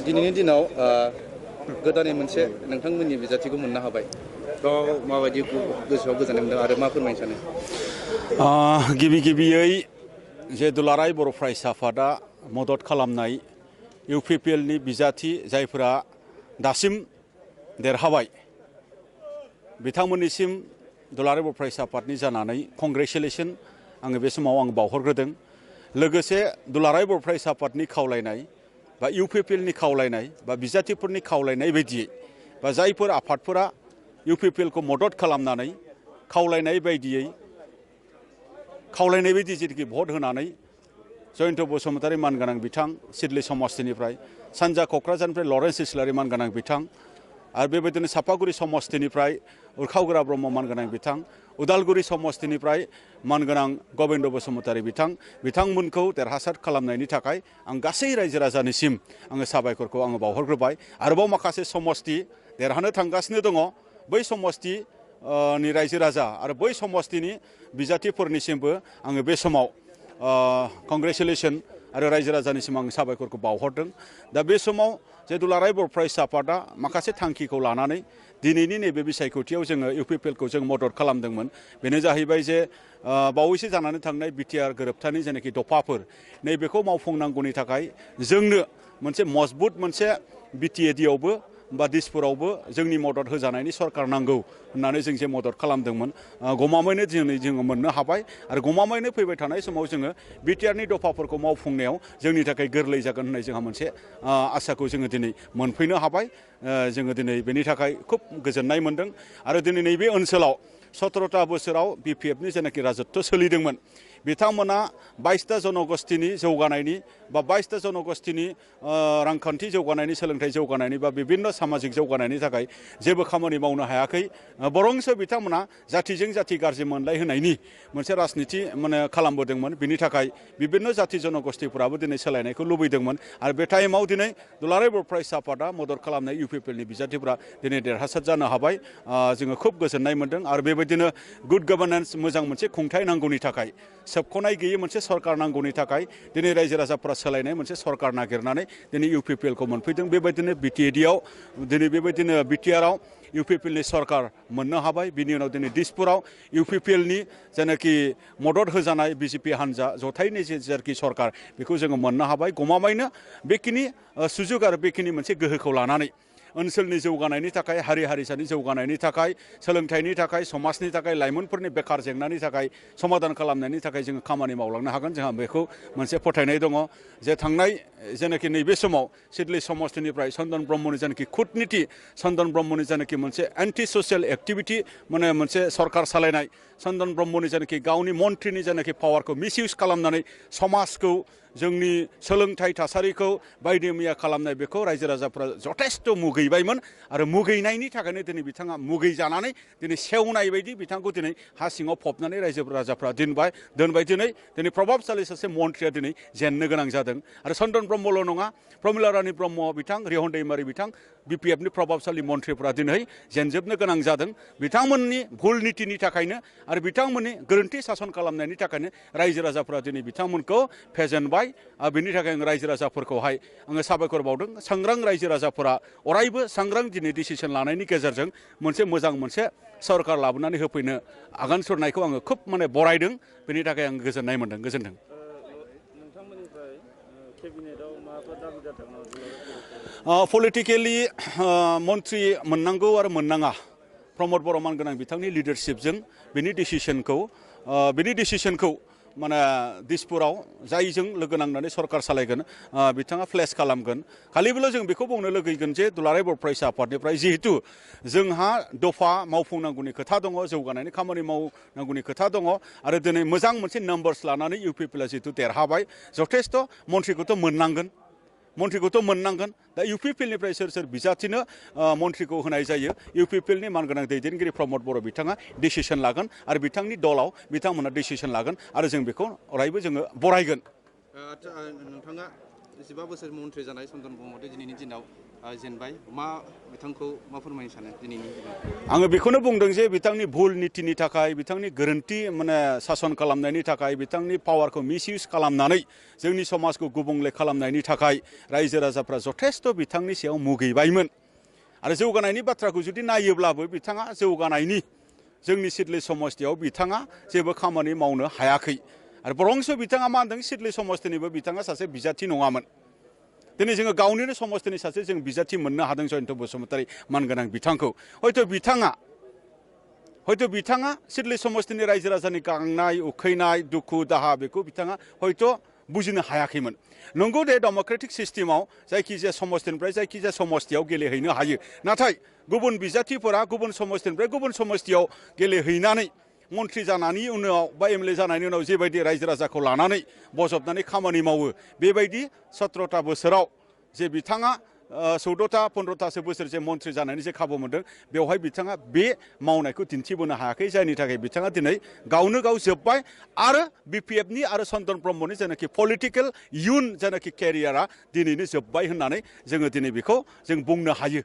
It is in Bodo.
दिनैनि दिनाव गोदानै मोनसे नोंथांमोननि बिजाथिखौ मोननो हाबाय थ' माबायदि गोसोआव गोजोननाय मोनदों आरो मा फोरमायनो सानो? गिबियै जे दुलाराय बर' फरायसा आफादा मदद खालामनाय UPPLनि बिजाथि जायफोरा दासिम देरहाबाय बिथांमोननिसिम दुलाराय बर' फरायसा आफादनि जानानै कंग्रेचुलेसन आङो बे समाव आं बावहरग्रोदों। लोगोसे दुलाराय बर' फरायसा आफादनि खावलायनाय बा UPPLनि खावलायनाय बा बिजाथिफोरनि खावलायनाय बायदियै बा जायफोर आफादफोरा UPPLखौ मदद खालामनानै खावलायनाय बायदि जेरैखि भट होनानै जयन्त बसुमतारी मानगोनां बिथां सिडली समष्टिनिफ्राय, सानजा क'क्राझारनिफ्राय लरेन्स इस्लारि मानगोनां बिथां आरो बेबायदिनो सापागुरि समष्टिनिफ्राय उरखावगोरा ब्रह्म मानगोनां बिथां, उदालगुरि समष्टिनिफ्राय मानगोनां गबिन्द बसुमतारी बिथांमोनखौ देरहासार खालामनायनि थाखाय आं गासै रायजो राजानिसिम आङो साबायखरखौ आङो बावहरग्रोबाय। आरोबाव माखासे समष्टि देरहानो थांगासिनो दङ, बै समष्टि नि रायजो राजा आरो बै समष्टिनि बिजाथिफोरनिसिमबो आङो बे समाव कंग्रेचुलेसन आरो रायजो राजानिसिम आं साबायखरखौ बावहरदों। दा बे समाव जे दुलाराय बर' फरायसा आफादा माखासे थांखिखौ लानानै दिनैनि नैबे बिसायख'थियाव जोङो UPPLखौ जों मदद खालामदोंमोन। बेनो जाहैबाय जे बावैसो जानानै थांनाय BTR गोरोबथानि जेनाखि दफाफोर नैबेखौ मावफुंनांगौनि थाखाय जोंनो मोनसे मजबुत मोनसे BTAD आवबो बा दिसपुरावबो जोंनि मदद होजानायनि सरकार नांगौ होननानै जों जे मदद खालामदोंमोन गमामैनो दिनै जोङो मोननो हाबाय आरो गमामैनो फैबाय थानाय समाव जोङो BTRनि दफाफोरखौ मावफुंनायाव जोंनि थाखाय गोरलै जागोन होननाय जोंहा मोनसे आसाखौ जोङो दिनै मोनफैनो हाबाय। जोङो दिनै बेनि थाखाय खुब गोजोननाय मोनदों आरो दिनै नैबे ओनसोलाव 17टा बोसोराव BPFनि जेनाखि राजत्व सोलिदोंमोन बिथांमोना 22टा जनगोष्ठीनि जौगानायनि बा 22टा जनगोष्ठीनि रांखान्थि जौगानायनि, सोलोंथाइ जौगानायनि बा बिभिन्न सामाजिक जौगानायनि थाखाय जेबो खामानि मावनो हायाखै। बरंसो बिथांमोना जातिजों जाति गाज्रि मोनलायहोनायनि मोनसे राजनिति खालामबोदोंमोन। बिनि थाखाय बिभिन्न जाति जनगोष्ठीफोराबो दिनै सोलायनायखौ लुबैदोंमोन आरो बे टाइमाव दिनै दुलाराय बर' फरायसा आफादा मदद खालामनाय UPPLनि बिजाथिफोरा दिनै देरहासार जानो हाबाय। जोङो खुब गोजोननाय मोनदों आरो बेबायदिनो गुड गभार्नेन्स मोजां मोनसे खुंथाय नांगौनि थाखाय, सोबख'नाय गैयै मोनसे सरकार नांगौनि थाखाय दिनै रायजो राजाफोरा सोलायनाय मोनसे सरकार नागिरनानै दिनै UPPLखौ मोनफैदों। बेबायदिनो BTAD दिनै बेबायदिनो BTRआव UPPLनि सरकार मोननो हाबाय। बिनि उनाव दिनै दिसपुराव UPPLनि जेनाखि मदद होजानाय BJP हान्जा जथायनि जेनाखि सरकार बेखौ जोङो मोननो हाबाय। गमामायैनो बेखिनि सुजुग आरो बेखिनि मोनसे गोहोखौ लानानै ओनसोलनि जौगानायनि थाखाय, हारि हारिसानि जौगानायनि थाखाय, सोलोंथाइनि थाखाय, समाजनि थाखाय, लाइमोनफोरनि बेकार जेंनानि थाखाय समाधान खालामनायनि थाखाय जोङो खामानि मावलांनो हागोन। जोंहा बेखौ मोनसे फोथायनाय दङ जे थांनाय जेनाखि नैबे समाव सिडली समष्टिनिफ्राय चन्दन ब्रह्मनि जेनाखि कुटनिति, चन्दन ब्रह्मनि जेनाखि मोनसे एन्टि ससियेल एक्टिभिटि मोनसे सरकार सालायनाय, चन्दन ब्रह्मनि जेनाखि गावनि मन्थ्रिनि जेनाखि पावारखौ मिसइउज खालामनानै समाजखौ, जोंनि सोलोंथाइ थासारिखौ बायदि मैया खालामनाय, बेखौ रायजो राजाफ्रा जथेस्थ' मुगैबायमोन आरो मुगैनायनि थाखायनो दिनै बिथाङा मुगैजानानै दिनै सेवनाय बायदि बिथांखौ दिनै हा सिङाव फबनानै रायजो राजाफ्रा दोनबाय। दिनै प्रभाबशालि सासे मन्थ्रिया दिनै जेननो गोनां जादों आरो चन्दन ब्रह्मल' नङा, प्रमिला रानी ब्रह्म बिथां, रिहन दैमारी बिथां, BPFनि प्रभाबशालि मन्थ्रिफ्रा दिनै जेनजोबनो गोनां जादों। बिथांमोननि भुल नितिनि थाखायनो आरो बिथांमोननि गोरोन्थि सासन खालामनायनि थाखायनो रायजो राजाफ्रा दिनै बिथांमोनखौ फेजेनबाय। बेनि थाखाय आं रायजो राजाफोरखौहाय आङो साबायखर बावदों। सांग्रां रायजो राजाफोरा अरायबो सांग्रां दिनै डिसिसन लानायनि गेजेरजों मोजां मोनसे सरकार लाबोनानै होफैनो आगान सुरनायखौ आङो खुब बरायदों। बेनि थाखाय आं गोजोननाय मोनदों। गोजोन्थों। नोंथांमोननिफ्राय केबिनेटआव माबाफोर दाबि जादों नामा? पलिटिकेलि मन्थ्रि मोननांगौ आरो मोननाङा प्रमद बर' मानगोनां बिथांनि लिडारशिपजों बिनि डिसिसनखौ दिसपुराव जायजों लोगो नांनानै सरकार सालायगोन बिथाङा प्लेस खालामगोन। खालिबोल' जों बेखौ बुंनो लुगैगोन जे दुलाराय बर' फरायसा आफादनिफ्राय जिहेतु जोंहा दफा मावफुंनांगौनि खोथा दङ, जौगानायनि खामानि मावनांगौनि खोथा दङ आरो दिनै मोजां मोनसे नाम्बार्स लानानै UPPLआ जिहेतु देरहाबाय, जथेस्थ' मन्थ्रिखौथ' मोननांगोन। दा UPPLनिफ्राय सोर बिजाथिनो मन्थ्रिखौ होनाय जायो, UPPLनि मानगोनां दैदेनगिरि प्रमद बर' बिथाङा डिसिसन लागोन आरो बिथांनि दलाव बिथांमोना डिसिसन लागोन आरो जों बेखौ अरायबो जोङो बरायगोन। आदसा नोंथाङा जिबा बोसोर मन्थ्रि जानाय चन्दन ब्रह्मदे दिनैनि दिनाव जेनबाय मा बिथांखौ मा फोरमायनो सानो दिनैनि दिनाव? आङो बेखौनो बुंदों जे बिथांनि भुल नीतिनि थाखाय बिथांनि गोरोन्थि सासन खालामनायनि थाखाय बिथांनि पावारखौ मिसइउज खालामनानै जोंनि समाजखौ गुबुंले खालामनायनि थाखाय रायजो राजाफ्रा जथेस्थ' बिथांनि सायाव मुगैबायमोन आरो जौगानायनि बाथ्राखौ जुदि नायोब्लाबो बिथाङा जौगानायनि जोंनि सिडली समष्टियाव बिथाङा जेबो खामानि मावनो हायाखै आरो बरंस' बिथाङा मा होनदों सिडली समष्टिनिबो बिथाङा सासे बिजाथि नङामोन। दिनै जोङो गावनिनो समष्टिनि सासे जों बिजाथि मोननो हादों जयन्त बसुमतारी मानगोनां बिथांखौ। हयथ' बिथाङा सिडली समष्टिनि रायजो राजानि गांनाय उखैनाय दुखु दाहा बेखौ बिथाङा हयथ' बुजिनो हायाखैमोन। नंगौ दे डेम'क्रेटिक सिस्टेमाव जायखिजाया समष्टिनिफ्राय जायखिजाया समष्टियाव गेलेहैनो हायो, नाथाय गुबुन बिजाथिफोरा गुबुन समष्टिनिफ्राय गुबुन समष्टियाव गेलेहैनानै मन्थ्रि जानायनि उनाव बा एमएलए जानायनि उनाव जेबायदि रायजो राजाखौ लानानै बजबनानै खामानि मावो बेबायदि 17टा बोसोराव जे बिथाङा 14टा 15टासो बोसोर जे मन्थ्रि जानायनि जे खाबु मोनदों बेवहाय बिथाङा बे मावनायखौ दिन्थिबोनो हायाखै, जायनि थाखाय बिथाङा दिनै गावनो गाव जोब्बाय आरो बिपिएफनि आरो चन्दन ब्रह्मनि जेनाखि पलिटिकेल इयुन जेनाखि केरियारा दिनैनो जोब्बाय होननानै जोङो दिनै बेखौ जों बुंनो हायो।